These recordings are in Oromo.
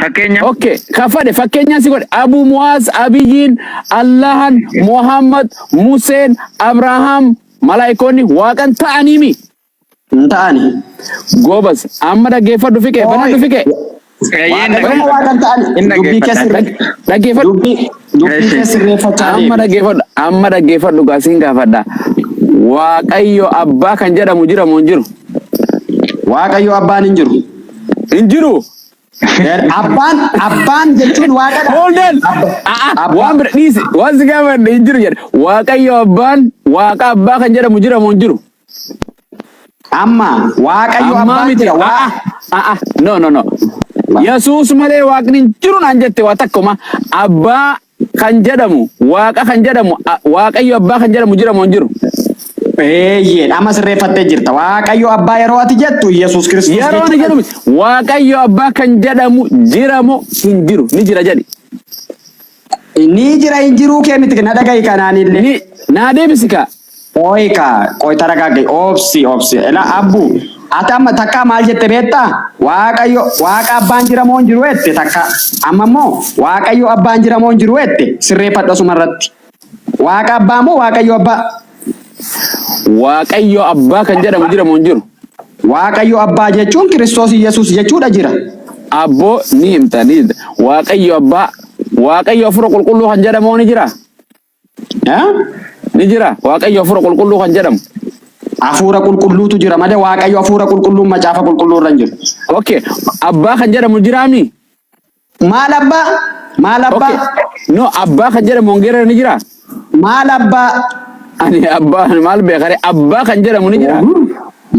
Fakkeenya. Okay, ka fadhe fakkeenyaan si godhe Abu Muaz, Abiyyiin, Allahan, Muhammad, Museen, Abrahaam, malaayikoonni waaqan ta'aniimi. Hin ta'ani. Goobas amma dhaggeeffadhu fiqee banadhu fiqee. Eeyyeen Waaqayyo dhaggeeffadha. waaqan ta'ani. Hin Dubbii kee dhaggeeffadha. sirre- Dhaggeeffadhu. dubbii kee sirreeffachaa Amma deemi. dhaggeeffadhu amma dhaggeeffadhu gaasiin gaafadha. Waaqayyo abbaa kan jedhamu jira moo hin jiru? Waaqayyo abbaan hin jiru. Hin jiru. Abbaan jechuun waaqadha. Hold on. Waan bira dhiisi. Waan si gaafadhe hin jiru jedhe. Waaqayyo abbaan waaqa abbaa kan jedhamu jira moo hin jiru? Amma waaqayyo Ammaa abbaan miti. jira. No no no. Yesuus malee waaqni hin jiru naan jette waa takkuma. Abbaa kan jedhamu waaqa kan jedhamu waaqayyo abbaa kan jedhamu jira moo hin jiru? Eeyyeen amma sirreeffattee jirta. Waaqayyo abbaa yeroo ati jettu Yesuus Kiristoos Yeroo ani jedhu miti. Waaqayyo abbaa kan jedhamu jira moo hin jiru? Ni jira jedhi. Ni jira hin jiruu kee miti na dhagahi kanaanillee. Ni naa deebisi kaa. Qoy kaa qoy taragaagge obsi obsi. Ela abbu ati amma takkaa maal jette beektaa? Waaqayyo waaqa abbaan jira moo hin jiru jette takka. Amma immoo waaqayyo abbaan jira moo hin jiru jette sirreeffadhu asuma irratti. Waaqa abbaa moo waaqayyo abbaa? Waaqayyo abbaa kan jedhamu jira moo hin jiru? Waaqayyo abbaa jechuun Kiristoos Yesuus jechuudha jira. Abboo ni himta ni himta. Waaqayyo abbaa Waaqayyo hafuura qulqulluu kan jedhamu ni jira? Eh? Ni jira. Waaqayyo hafuura qulqulluu kan jedhamu. Hafuura qulqulluutu jira malee waaqayyo hafuura qulqulluun macaafa qulqulluu irra hin jiru. Okay. Abbaa kan jedhamu jiraami? Maal abbaa? Maal abbaa? Okay. No, abbaa kan jedhamu wangeela ni jira? Maal abbaa? Ani abbaa maal beekare abbaa kan jedhamu ni jira?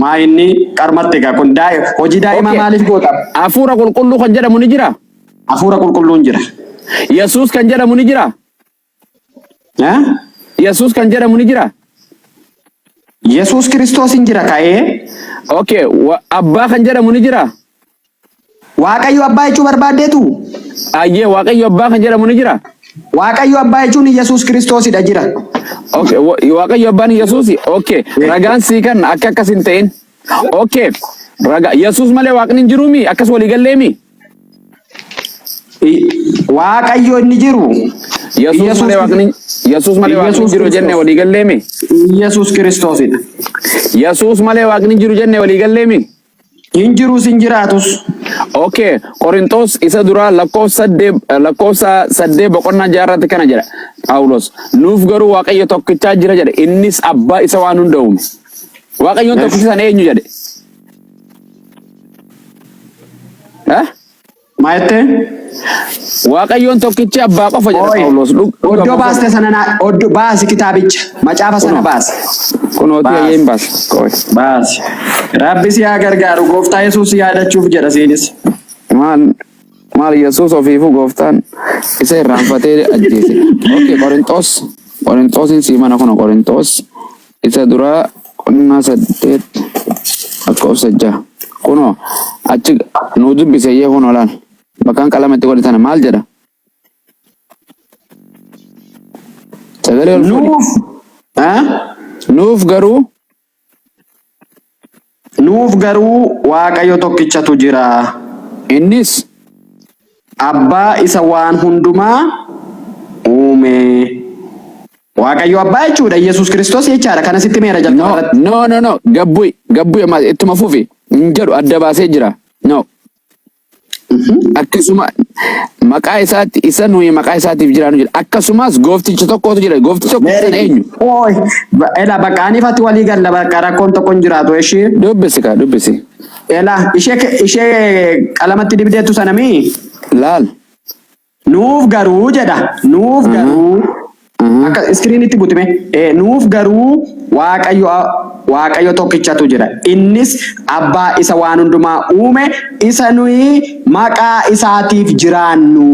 Maa inni qarmatti egaa kun hojii daa'ima Okay. maaliif goota? Hafuura qulqulluu kan jedhamu ni jira? Hafuura qulqulluun jira. Yesuus kan jedhamu ni jira? Eh? Yesuus kan jedhamu ni jira? Yesuus Kiristoos hin jira ka'ee. Okay, abbaa kan jedhamu ni jira? Waaqayyo abbaa jechuu barbaaddeetu? Ayyee Waaqayyo abbaa kan jedhamu ni jira? Waaqayyo abbaa jechuun Yesuus Kiristoosidha jira. Okay, Waaqayyo abbaan Yesuusi? Okay, ragaan sii kan akka akkas hin ta'in. Okay, raga Yesuus malee waaqni hin jiruumi? Akkas walii galleemi? Waaqayyo inni jiru. Yesuus malee waaqni Yesuus malee waaqni hin jiru jenne walii galleemi? Yesuus Kiristoosidha. Yesuus malee waaqni hin jiru jenne walii galleemi? Hin jirus hin jiraatus. Okay, Qorintos isa duraa lakkoofsa 8 boqonnaa 6 irratti kana jedha Phaawulos. Nuuf garuu Waaqayyo tokkichaa jira jedhe innis abbaa isa waan hunda uume. Waaqayyoon tokkichi sana eenyu jedhe? Eh? Maa jettee? Waaqayyoon tokkichi abbaa qofa jedha Oi. Phaawulos. Dhuga Oddoo qofa. baaste sana naa oddoo baasi kitaabicha macaafa sana Kunoo. baasi. Kunooti Baasi. ayyeen baasa. Qoy. Baasi. Rabbi si haa gargaaru gooftaa Yesuus si yaadachuuf jedha siinis. Maal maal Yesuus ofiifuu gooftaan isa irraanfatee ajjeese. Okay, Qorinxoos Qorinxoosiin sii mana kuna Qorinxoos isa duraa qonnaa 8 lakkoofsa 6. Kunoo achi nuu dubbise iyyee kunoo laal. Bakkaan qalama itti godhe tana maal jedha? Sagalee ol fuudhi. Nuuf. Eh? Nuuf garuu Nuuf garuu Waaqayyo tokkichatu jira. Innis Abbaa isa waan hundumaa uume. Waaqayyo abbaa jechuudha Yesuus Kiristoos jechaadha. Kana sitti meera jalqaba No, irratti. no, no, no. Gabbu'i, gabbu'i amma ittuma fufi. Hin jedhu adda baasee jira. No. Akkasuma maqaa isaatti isa nuyi maqaa isaatiif jiraannu jira. Akkasumas goofticha tokkotu jira. Goofticha tokko sana eenyu? Ooy, ela bakka anifatti walii galla bakka rakkoon tokko hin jiraatu ishee. Dubbisi kaa dubbisi. Ela ishee qalamatti dibdeettu sana mii? Laal. Nuuf garuu jedha. Nuuf garuu akka iskiriinitti butime. Nuuf garuu Waaqayyo Waaqayyo tokkichatu jira. Innis abbaa isa waan hundumaa uume isa nuyi maqaa isaatiif jiraannu.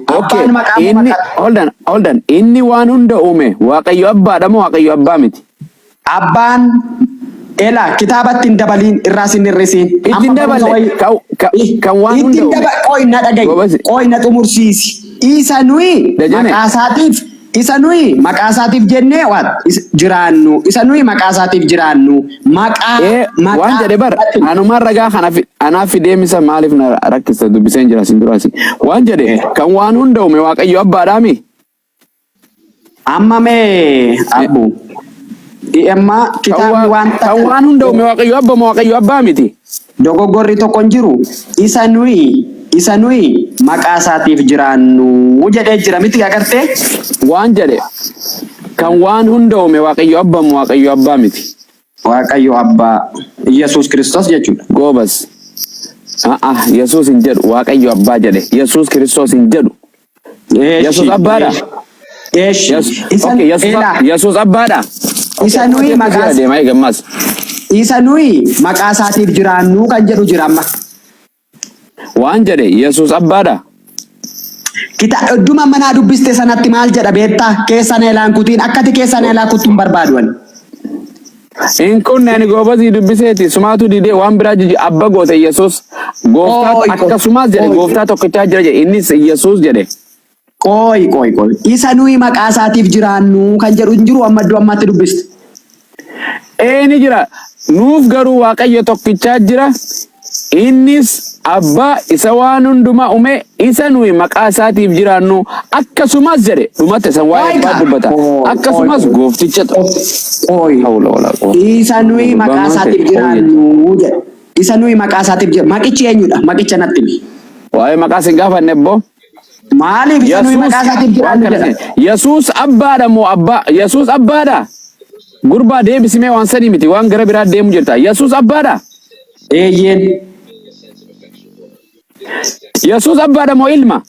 Okay. Abbaan maqaa moo Inni maqaa? hold on, hold on. Inni waan hunda uume Waaqayyo abbaadha moo Waaqayyo abbaa miti? Abbaan ela kitaabatti hin dabaliin irraas hin hir'isiin. Itti hin Amma barumsa daballe. wayii- Kan waan Itti hunda hin uume. daba qoy na dhaga'i. Goobasi. Qoy na xumursiisi. Isa nuyi Dajane. maqaa isaatiif Isa nuyi maqaa isaatiif jennee what? Jiraannu. Isa nuyi maqaa isaatiif jiraannu. Maqaa Ee waan maqaa jedhe bar anumaan ragaa kana anaaf fideemisa maaliif na rakkista dubbiseen jira sin duraasi. Waan jedhe kan waan hunda uume Waaqayyo abbaadhaami. Amma mee abbu. Amma Kan kitaabni waan waan kan takka waan hunda uume Waaqayyo abba moo Waaqayyo abbaa miti. Dogoggorri tokko hin jiru. Isa nuyi maqaa isaatiif jiraannu jedhee jira miti agartee? Waan jedhe kan waan hunda uume Waaqayyo abba moo Waaqayyo abbaa miti. Waaqayyo abbaa Yesuus Kiristoos jechuudha. Goobas. Ah, Yesuus hin jedhu, Waaqayyo abbaa jedhe. Yesuus Kiristoos hin jedhu. Yesuus Eeshi. abbaadha. Eeshi. Isa Okay, Yesuus elaa. Yesuus abbaadha. Isa nuyi maqaa deemaa eegammas. Isa nuyi maqaa isaatiif jiraannu kan jedhu jira amma. Waan jedhe Yesuus abbaadha. Kita idduma manaa dubbiste sanatti maal jedha beektaa? Keessa na ilaan kutiin akkati keessa na ilaa kuttuun barbaadu ani. In kun ani goobazii dubbiseeti sumaatu didee waan biraa jiji abba goote Yesuus gooftaa Ooy, akkasumas jedhe ooy. Gooftaa tokkichaa jira jedhe, innis Yesuus jedhe. Qooyi qooyi qooyi. Isa nuyi maqaa isaatiif jiraannu kan jedhu hin jiru amma iddoo ammaatti dubbiste. Ee, ni jira. Nuuf garuu Waaqayyo tokkichaa jira. Innis abbaa isa waan hundumaa uume, isa nuyi maqaa isaatiif jiraannu akkasumas jedhe, dhumatti san waa'ee abbaa dubbata. Akkasumas goofticha Qooyi. Hawla wala quwwata. Isa nuyi maqaa Gurbaan isaatiif ta'e, jiraannu jedhe. Isa nuyi maqaa isaatiif jiraannu. Maqichi eenyudha? Maqicha natti himi. Waa'ee maqaa sin gaafanne ebboo. Maaliif isa nuyi Yesuus maqaa isaatiif waan jiraannu kana jedha? Yesuus abbaadha moo abbaa? Yesuus abbaadha. Gurbaa deebisimee, waan sanii miti, waan gara biraa deemu jirta. Yesuus abbaadha. Eeyyeen. Yesuus abbaadha moo ilma?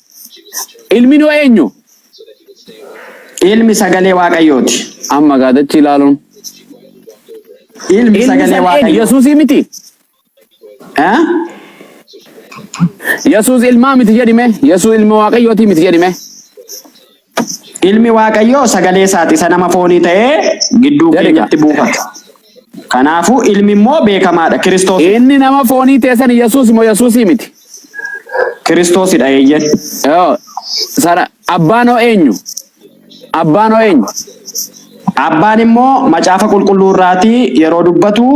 Ilmi noo eenyu? Ilmi sagalee Waaqayyooti. Amma gaadachi ilaaluun. Ilmi Ilmi sagalee san eenyu? Waaqayyooti. Yesuusii miti. Eh? Yesuus ilmaa miti jedhime. Yesuus ilma Waaqayyooti miti jedhime. Ilmi Waaqayyoo sagalee isaati, isa nama foonii ta'ee gidduu Jedhi keenyatti buufata. Kanaafuu ilmi immoo beekamaadha. Kiristoos. Inni nama foonii ta'e san Yesuus moo Yesuusii miti? Kiristoosidha, eeyyen. Yoo sana abbaan hoo eenyu? Abbaan hoo eenyu? Abbaan immoo macaafa qulqulluu irraatii yeroo dubbatu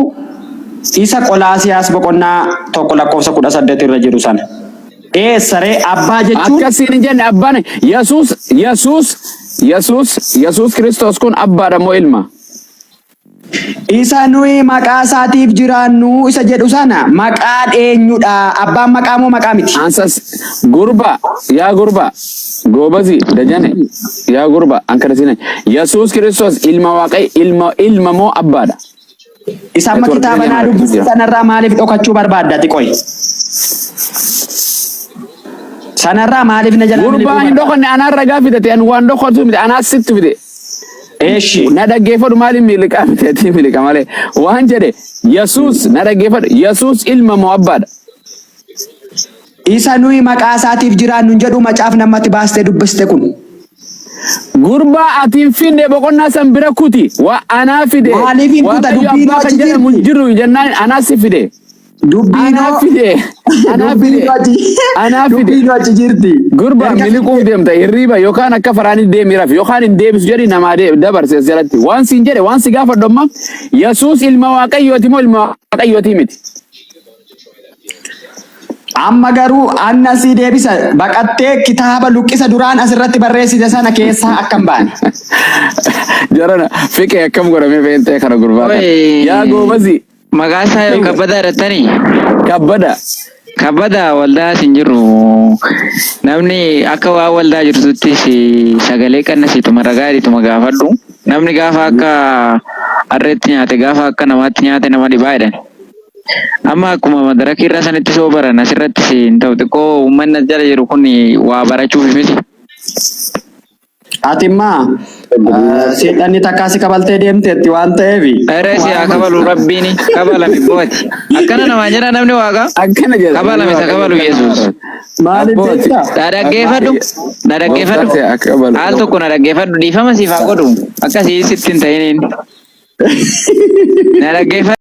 isa Qolaasiyaas boqonnaa 1 lakkoofsa 18 irra jiru sana. Eessaree abbaa jechuun? Akkasiin hin jenne. Abbaan Yesuus Yesuus Yesuus Yesuus Kiristoos kun abbaadha moo ilma? Isa nuyi maqaa isaatiif jiraannu isa jedhu sana maqaan eenyudha? Abbaan maqaa moo maqaa miti? Ansas gurba, yaa gurba, goobazi dajane, yaa gurba ankarasine, Yesuus Kiristoos ilma Waaqayyo, ilma moo abbaadha? Isa amma Network kitaaba naa keenya dubbiste jira. sanarraa maaliif dhokachuu barbaadda ati qoy? Sanarraa maaliif na jalaa miliquu Gurbaan hin barbaadda? dhokanne, anaan ragaa fidate, ani waan dhokatu miti, anaa sitti fide. Eeshi. Na dhaggeeffadhu, maaliin miliqaa miti, ati miliqa malee. Waan jedhe Yesuus na dhaggeeffadhu, Yesuus ilma moo abbaadha? Isa nuyi maqaa isaatiif jiraannu hin jedhu macaaf namatti baastee dubbiste kun. Gurbaa, ati hin finne, boqonnaa san bira kuti. Waa anaa fide. Maaliif hin kuta? Waaqayyo Dubbiin abbaa kan achi jedhamu hin jirti. jiru jennaan anaa si fide. Anaa Dubbiinoo fide. Anaa fide. dubbiinoo achi Anaa fide. dubbiinoo achi jirti. Gurbaa, Erga miliquuf deemta hirriiba yookaan akka faraanii deemi rafi yookaan hin deebisu jedhi namaa dabarse as jalatti. Waan siin jedhe, waan si gaafadhu amma, Yesuus ilma Waaqayyooti moo ilma Waaqayyooti miti? Amma garuu anna si deebisa, baqattee kitaaba luqqisa duraan asirratti barreessite sana keessaa akka hin baane. Jarana fiqee akkam godhamee feentee kana gurbaa kana. Oi. Yaa goobazi. Maqaa isaa yoo Kabbadaa jedhattanii? Kabbada. Kabbada waldaa hin jiru. Namni akka waan waldaa jirtuttis sagalee qannasiituma ragaa jedhituma gaafadhu. Namni gaafa akka harreetti nyaate, gaafa akka namaatti nyaate nama dhibaa jedhan. Amma akkuma madarakii irra sanitti soo baran asirrattis hin ta'u, xiqqoo uummanni as jala jiru kun waa barachuuf miti. Ati immaa seexanni takkaa si kabaltee deemteetti waan ta'eef. Ere si haa kabalu rabbiin, kabalami booti. Akkana namaa jira namni waaqa. Akkana jedha. Kabalame isa kabalu Yesuus. Maaliif Abbooti. jecha? Na dhaggeeffadhu. Na dhaggeeffadhu. Gooftaan si haa kabalu. Al tokko na dhaggeeffadhu, dhiifama siif haa godhu. Akkasii sitti hin ta'iniin. Na dhaggeeffadhu.